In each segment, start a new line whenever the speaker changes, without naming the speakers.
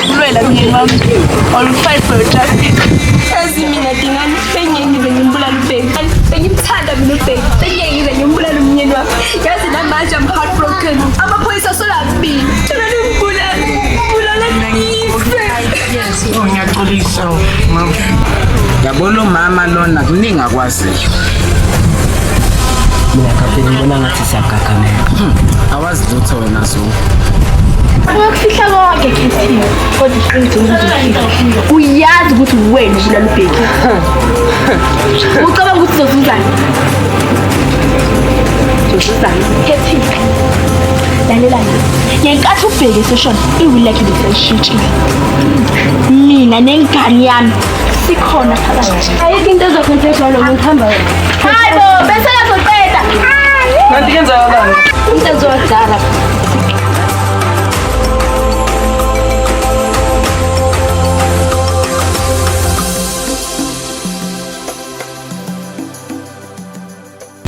Ngizokulwela myeni wami. I will fight for your justice. Yazi mina Dingane, bengeke ngize ngimbulale uBheki. Bengimthanda mina uBheki. Bengeke ngize ngimbulale umyeni wami. Yazi namanje I'm heartbroken. Amaphoyisa asola mina. Cela ningibulale. Ngibulale ngife.
Oh, ngiyaxolisa mama.
Yabo lo mama lona kuningi akwaziyo.
Mina kapteni ngibona ngathi siyagagamela.
Awazi lutho wena Zungu.
Uyakufihla konke Khethile, kodwa iqiniso ngizofihla. Uyazi ukuthi wena ubulala uBheki. Ucabanga ukuthi uzozuzani? Uzozuzani? Khethile. Lalela la. Ngenkathi uBheki eseshona, iwili lakhe beselishintshile. Mina nengane yami sikhona phakathi.
Ayikho into ezokwenzeka lo muntu hamba wena.
Hayi bo, bese kazoqeda.
Kanti kenzakalani?
Into ezowadala.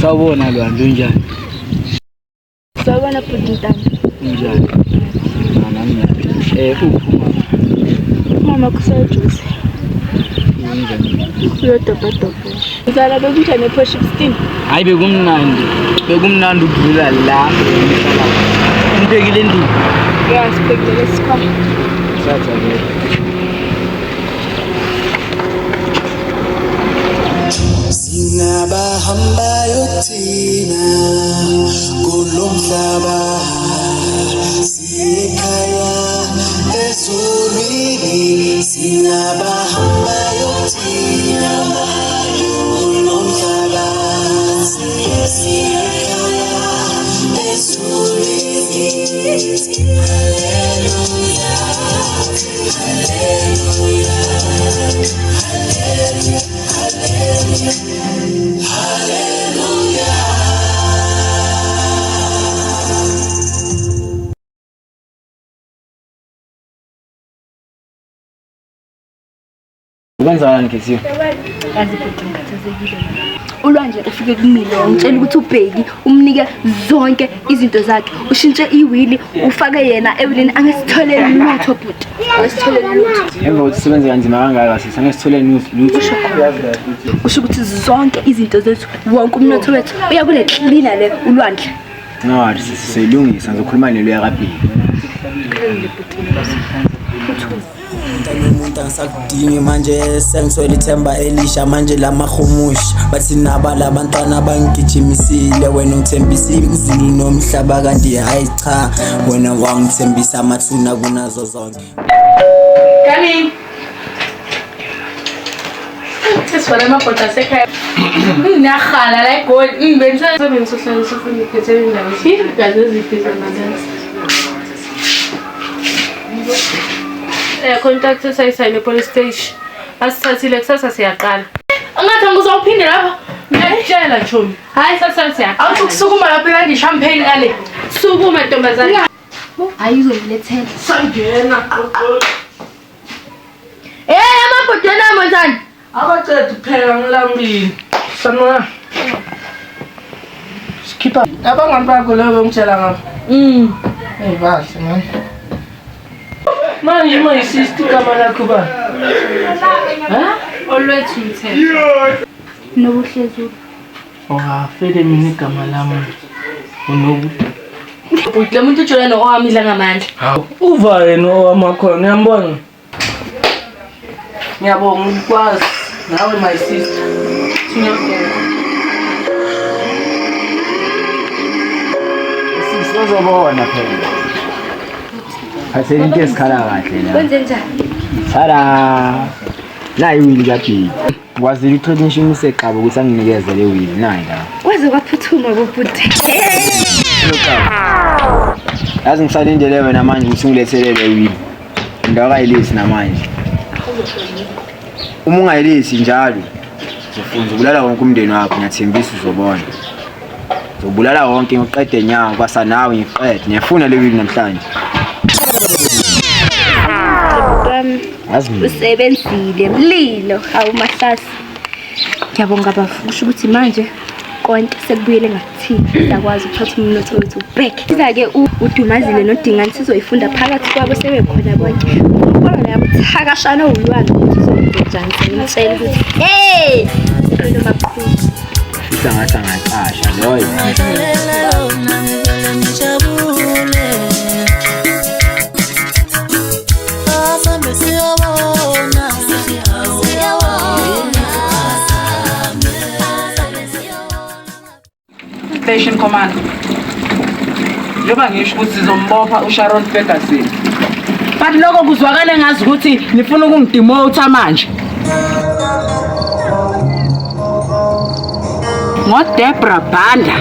Sawubona Lwandle, unjani?
Sawubona bhuti Ntando.
Unjani? Ah, nami ngiyaphila. Uphi umama?
Umama kusejuzi.
Unjani?
Uyodobhadobha nje. Mzala bekunjani ePosh 16?
Hayi bekumnandi. Bekumnandi ukudlula la ngihlala. Niphekile endlini?
Ya, siphekile lesikhwama.
Thatha ke.
Singabahambayo thina kulomhlaba siyekhaya ezulwini singabahambayo thina kulomhlaba siyekhaya ezulwini haleluya haleluya haleluya haleluya.
Kwenzakalani Khethiwe?
Yazi bhuti ngikhathazekile. Ulwandle ufike kumina wangitshela ukuthi uBheki umnike zonke izinto zakhe. Ushintshe iwili ufake yena ewilini angesitholele lutho bhuti. Angesitholele lutho.
Emva kokuthi sisebenze kanzima kangaka sisi angesithole lutho.
Kusho ukuthi zonke izinto zethu wonke umnotho wethu uya kule klina le ulwandle.
No, sisi soyilungisa ngizokhuluma nelo yakabheki.
Umuntu angisakudingi manje sengiswele ithemba elisha manje lamahumusha bathi naba labantwana bangigijimisile wena ungithembisa izulu nomhlaba kanti hayi cha wena wangithembisa amathuna kunazo zonke.
Come in. Sesivale amabhoda asekhaya. Ngiyahala la eGoli. Bengisohlala sofuna ngiphethe indaba. Igazi eziphi zona lezi? Contact esayisayine police station. Asithathile kusasa siyaqala. Ungathi ngizawuphinde lapha. Ngiyakutshela chomi. Hayi sasa siyaqala. Awuthi ukusukuma lapha ilanda i-champagne ngale. Sukuma ntombazane.
Hayi uzongilethela.
Sangena qoqo.
Eh amabhodweni ami njani?
Abacedi phela ngilambile. Sanibona. Sikhipha abangani bakho lebo ngitshela ngabo. Hey bahle man. Manje my sister igama lakho ba?
Ha? Olwethu Mthetho.
Nobuhle Zulu.
Oh, afele mina igama lami. Unobu.
Bhuti lo muntu ujola no-owami idla ngamandla.
Hawu, uva yena owamakhona uyambona? Ngiyabonga ukukwazi nawe my sister.
Siyabonga.
Sisi uzobona phela. Phatheni into ezikhala kahle la.
Kwenze njani?
Tada! Nayi iwili kaBheki. Kwazile ukuthi xaba ukuthi anginikeze le wili nayi la.
Kwaze kwaphuthuma bobhuti.
Yazi ngisalindele wena manje ukuthi ungilethele le wili. Indawo kayilisi namanje. Uma ungayilisi njalo uzofunza ubulala wonke umndeni wakho ngiyathembisa uzobona. Uzobulala wonke ngiqede nyawo kwasa nawe ngiqede. Ngiyafuna le wili namhlanje.
Wami
Yazi mina.
usebenzile mlilo hawu mahlasi. Ngiyabonga bafu kusho ukuthi manje Konke sekubuyele ngakuthina, siyakwazi ukuthatha umnotho wethu back. Iza-ke uDumazile noDingane sizoyifunda phakathi kwabo sebekhona bonke. Ubona leya buthakashana owulwana ukuthi uzokwenza njani, sengimtshela ukuthi hey, wena maqhuzu.
Fisa ngathi angacasha loyo.
Station Commander. Njengoba ngisho ukuthi sizombopha uSharon Ferguson. But lokho kuzwakala ngazi ukuthi nifuna ukungidemota manje. NgoDebra Banda.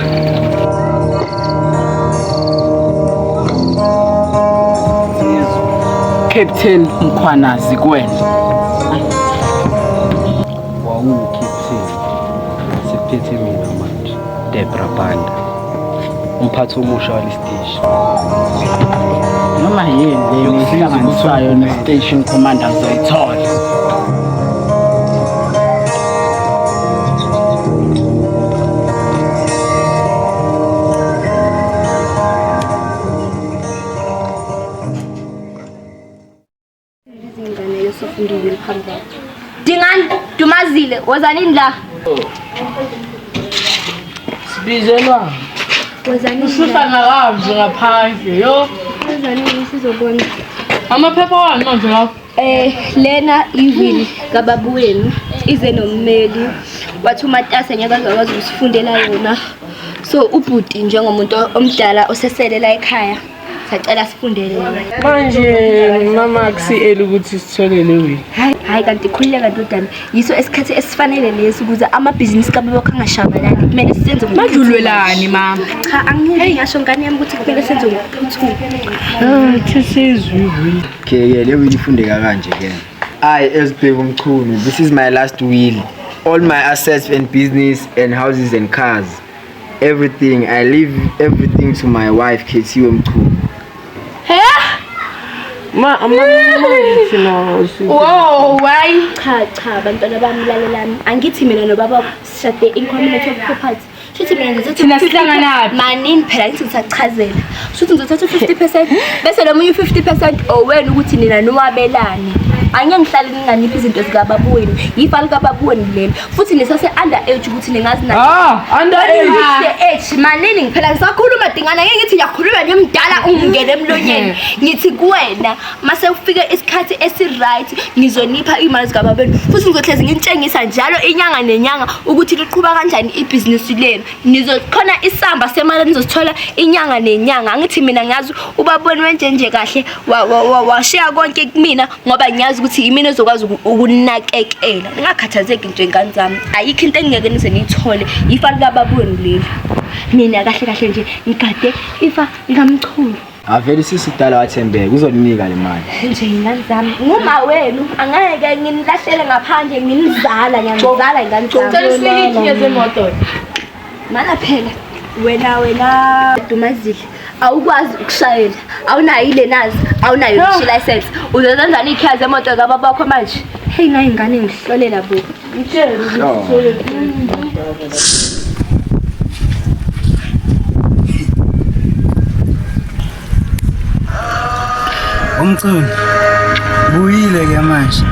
Captain Mkhwanazi kuwena.
Wawuwucaptain, sekuphethe mina manje, Debra Banda, umphathi omusha walesiteshi.
Noma yini le nihlanganisayo ne-station commander ngizoyithola.
Izingane yosofundile phambi kwakho. Dingani, Dumazile, wozanini la.
Sibizelwa.
Wozanini
Ususa
la.
nakamzi ngaphandle yo.
Wozanini sizobona.
Amaphepha wani manje lapho?
Lena iwili kababa wenu ize nommeli wathi umatasa ngeke azakwazi ukusifundela yona. So ubhuti njengomuntu omdala osesele la ekhaya sacela sifundele yona.
Manje mama akusi-eli ukuthi sithole le wili.
Hayi hayi kanti khululeka ndodana, yiso esikhathi esifanele lesi ukuze amabhizinisi kababa wakho angashabalali. Kumele senze ngokuphuthumayo.
Manje ulwelani mama?
Cha, angeke ngasho ngane yami ukuthi kumele senze ngokuphuthumayo.
Athi sizwe iwili.
Okay ke le will ifundeka kanje ke. I as Bheki Mchunu, this is my last will. All my assets and business and houses and cars. Everything, I leave everything to my wife Khethiwe Mchunu.
Ma ama ngithi no.
Wow, why? Cha cha bantwana bami lalelani. Angithi mina nobaba sishade in community of property. Shuthi mina ngizothatha
Thina sihlanganaphi?
Manini phela ngithi ngisachazela. Shuthi ngizothatha u-50% bese lo munye u-50% owena ukuthi nina niwabelane. Angeke ngihlale ninganiphi izinto zikababa wenu. Yifa likababa wenu leli. Futhi nisase under age ukuthi ningazi na.
Ah, under age.
The age manini ngiphela ngisakhuluma dingana ngeke ngithi ngiyakhuluma ngimdala ungingene emlonyeni. Ngithi kuwena mase ufike isikhathi esi-right ngizonipha iy'mali zikababa wenu. Futhi ngizohlezi nginitshengisa njalo inyanga nenyanga ukuthi liqhuba kanjani ibhizinisi lenu. Nizokhona isamba semali enizosithola inyanga nenyanga. Angithi mina ngiyazi ubaba wenu wenje nje kahle washiya konke kumina ngoba ngiyazi ukuthi yimina ezokwazi ukunakekela. Ningakhathazeki nje ngane zami, ayikho into engingeke nize niyithole. Ifa likababa wenu leli. Mina kahle kahle nje ngigade ifa likaMchunu.
Avele isisidala wathembeka uzolinika le mali.
Nje ingane zami, nguma wenu angeke nginilahlele ngaphandle, nginizala, ngiyanizala ingane zami.
Cela usinike ikhiye zemoto.
Mana phela wena wena Dumazile awukwazi ukushayela, awunayo ilenazi, awunayo ngisho license. Uzozenzani ikhiya zemoto kababa wakho manje? Hey nayi ingane ngihlolela bo.
Sure.
Umchunu buyile ke manje,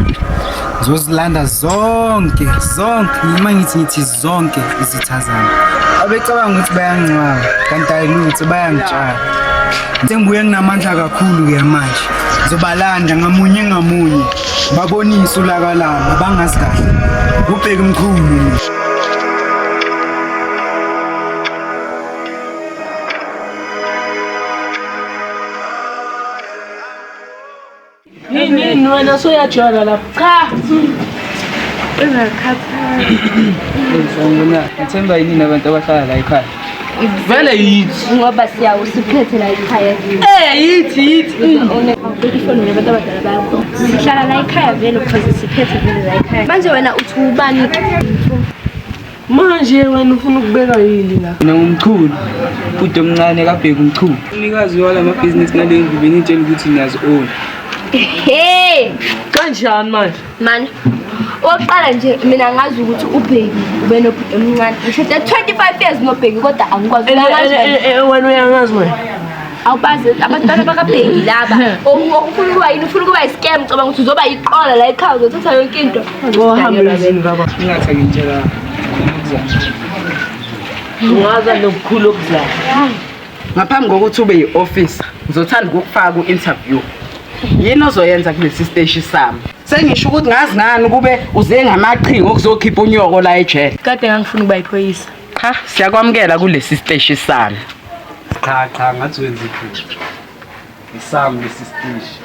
ngizozilanda zonke zonke, noma ngithi zonke izitha zami. Abecabanga ukuthi bayangcwaba kanti ayilutho, bayangitshala. Sengibuye nginamandla kakhulu ke manje, ngizobalanda ngamunye ngamunye, babonise ulaka lami abangazi kahle. Ubheki Mchunu mina.
Yini yini wena soyajwala lapha?
Cha.
Sanibona, ngithemba yini abantu abahlala la ekhaya?
Vele yithi.
Ngoba siyawusiphethe la ekhaya.
Yithi yithi.
Ifoni nabantu abadala bakho. Sihlala la ekhaya vele because siphethe vele la ekhaya. Manje wena uthi ubani?
Manje wena ufuna ukubeka yini la?
Mina ngumchunu, bhuti omncane kaBheki Mchunu. Umnikazi wala mabhizinisi nale ndlu benitshela ukuthi niyazi-own.
Hey,
Kanjani manje?
Man, Okokuqala nje mina ngazi ukuthi uBheki ube nobhuti omncane. Ngishade 25 years noBheki kodwa angikwazi. Uyangazi wena?
Wena uyangazi wena.
Awubazi abantwana bakaBheki laba. Ufuna ukuba yini? Ufuna ukuba i-scam, cabanga ukuthi uzoba yiqola la ekhaya uzothatha yonke into.
Ngohamba emzini baba.
Ingathi angitshela okuzana.
Ungaza nokukhulu okuzayo.
Ngaphambi kokuthi ube yi-officer, ngizothanda ukukufaka ku-interview. Yini ozoyenza kulesi siteshi sami? Sengisho ukuthi ngazi ngani kube uze ngamaqhinga okuzokhipha unyoko la ejele.
Kade ngangifuna ukuba yiphoyisa.
Cha, siyakwamukela kulesi siteshi sami.
Cha cha ngathi wenza iphutha. Isami lesi siteshi.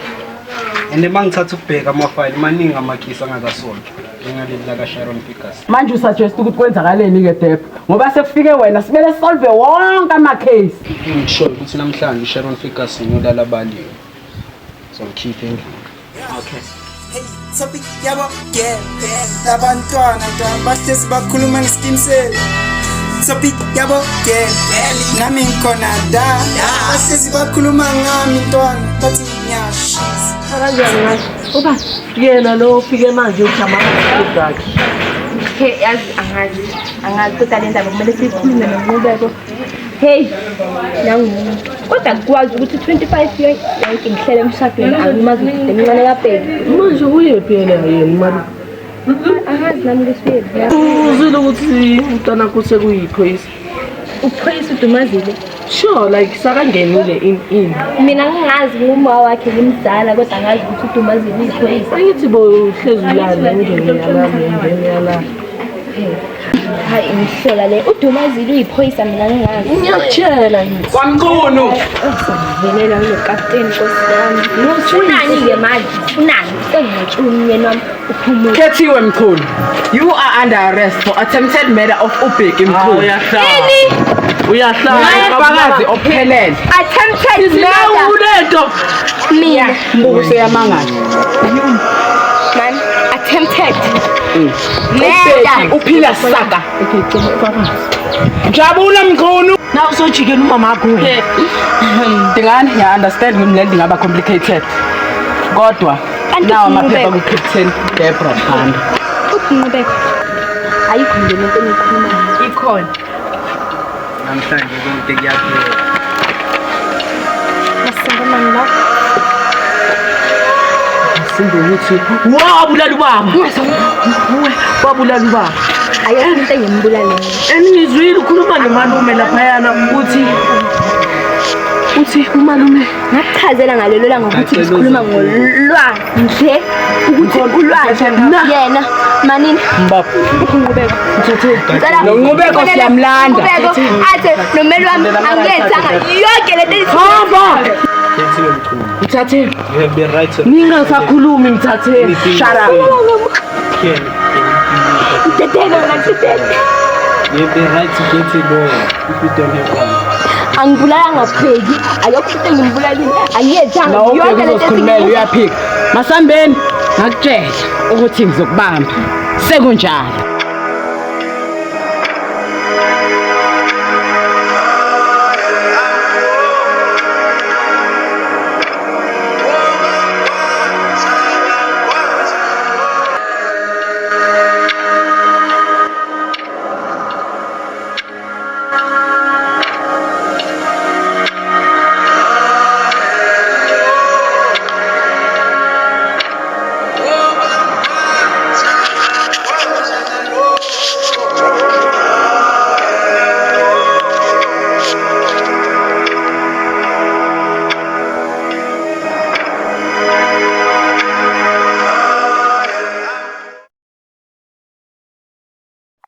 And uma ngithatha ukubheka amafayili maningi amakhisi angakasolvwa njengaleli laka Sharon Ferguson.
Manje usuggest ukuthi kwenzakaleni ke Deb? Ngoba sekufike wena simele solve wonke ama-case.
Ngisho ukuthi namhlanje uSharon Ferguson uyolala abaliwe. Zomkhipha endlini.
Okay.
Hey, topic yabo girl. Labantwana ntwana bahlezi bakhuluma ngeskim sale. Topic yabo girl. Nami ngikhona da. Bahlezi bakhuluma ngami ntwana bathi ngiyashisa.
Kanjani ngathi? Uba yena lo ofike manje ujama zakhe.
Hey, yazi angazi. Angazi kodwa le ndaba kumele siyikhulume noNqubeko. Hey, nangumuntu. Kodwa kukwazi ukuthi 25 years yonke ngihlele emshadweni angimazi ukuthi emncane kaBheki.
Manje uyephi yena yena mali?
Angazi nami ukuthi uyephi.
Uzwile ukuthi umntwana wakho sekuyiphoyisa.
Uphoyisa uDumazile.
Sure, like sakangenile in in.
Mina ngingazi nguma wakhe ngimdala kodwa angazi ukuthi uDumazile uyiphoyisa.
Angithi bo uhlezi ulala ungene yalala ungene yalala.
Hayi ngihlola le uDumazile uyiphoyisa mina ngingazi.
Ngiyakutshela ngithi.
KwaMchunu.
Velela ngokapteni nkosi yami. Ufunani-ke manje? Ufunani? Sengingotshela umyeni wami uphumule.
Khethiwe Mchunu. You are under arrest for attempted murder of uBheki Mchunu.
Ini?
Uyahlala.
Ubufakazi obuphelele.
Attempted murder.
Ulento.
Mina.
Mbuso yamangala.
Man, attempted.
Ubheki uphila saka. Jabula Mchunu.
Na usojikela umama wakho wena.
Dingane, ya understand ukuthi le ndingaba complicated. Kodwa
Kanti
nawo amaphepha
uNqubeko.
ku-Captain Debra Banda.
UNqubeko. Ayikho nje lento engiyikhulumayo.
Ikhona.
Namhlanje konke kuyaphela.
Masimba mani la.
Simbe ukuthi wabulala ubaba. Wabulala ubaba.
Ayikho into engimbulale.
Engizwile ukhuluma nomalume laphayana uthi uthi umalume
Ngakuchazela ngalelo langa ukuthi sikhuluma ngolwandle ukuthi ulwandle yena manini
Mbaba.
uNqubeko.
Mthatheni. Nonqubeko siyamlanda.
Nqubeko athe nomeli wami angiyenzanga yonke lento
Hamba.
Khethiwe Mchunu.
Mthatheni.
You have the right to
Ningasakhulumi mthatheni.
Shut up.
Can
Dedele wena dedele.
You have the right to get a lawyer if you don't have one.
Angibulalanga Bheki, akekho into engimbulalile. Angiyenzanga
La
yonke
ubheki
lento
uzozikhulumela uyaphika. Masambeni ngakutshela ukuthi ngizokubamba. Sekunjalo.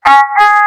Ah!